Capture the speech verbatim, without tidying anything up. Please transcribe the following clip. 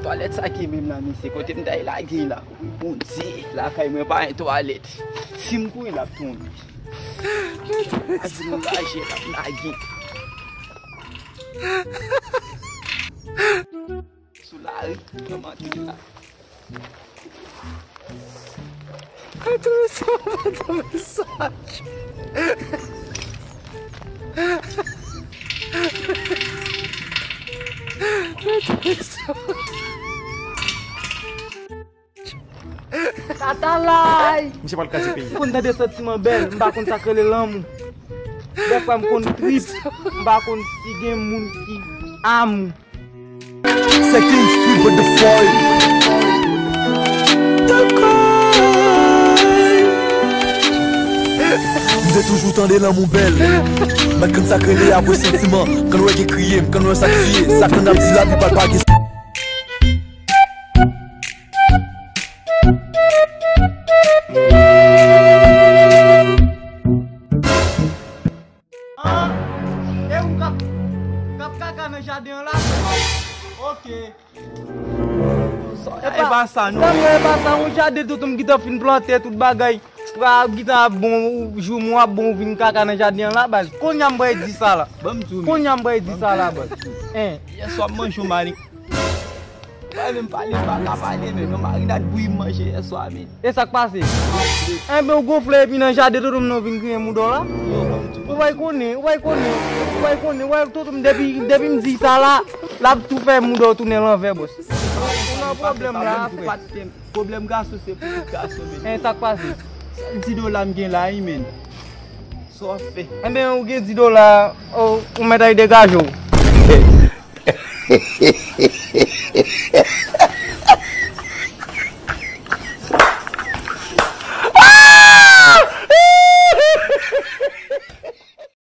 Twalèt sa ki menm la, mesye, kote m ta lage la? Bondye, lakay mwen pa gen twalèt. Si m kouri, l ap tonbe. Adi m raje, l ap lage. Sou lari, kòman te la? Attention, attention. Tata lay! Misye pral kraze peyi. M konn tande santiman bèl, m pa konn sa k rele lanmou. Dèfwa m konn tris, m pa konn si gen moun ki amou. Sex King Street with the foil. M te toujou tande lanmou bèl. Mèt kann sa k rele avwe santiman. Kann wè gen kriye, m kann wè sa k siye. Sa kann ap di lavi pa l pa gen. Ah, e ou k ap, k ap kaka nan jaden an la? Ok. E pa sa, non. Sa m wè, e pa sa, yon jaden tout m gentan fin plante, tout bagay. Pra gentan ap bon, ou, jou m w ap bon, ou vin kaka nan jaden an la, baz. Kounye a m pral di sa la. Ban m di w, men. Kounye a m pral di sa la, baz. Hein. Yèswa m manje yon manik. Ou pa menm pale, m pa ka pale, men yon marinad bouyi m manje yèswa, men. E sa k pase? Enben, ou gonfle epi nan jaden tonton m nan w vin griyen mouda w la? Ou pa konnen, ou pa konnen, ou pa konnen, ou pa tonton m depi, depi m di sa la, l ap tou fè mouda w tounen lanvè, bòs. Ou nan pwoblèm la, frè. Pwoblèm gason se pou tout gason, men. E sa k pase? Sèl di dola m gen la, wi, men. Sa w ap fè? Enben, ou gen di dola, ou, ou mèt al degaje w.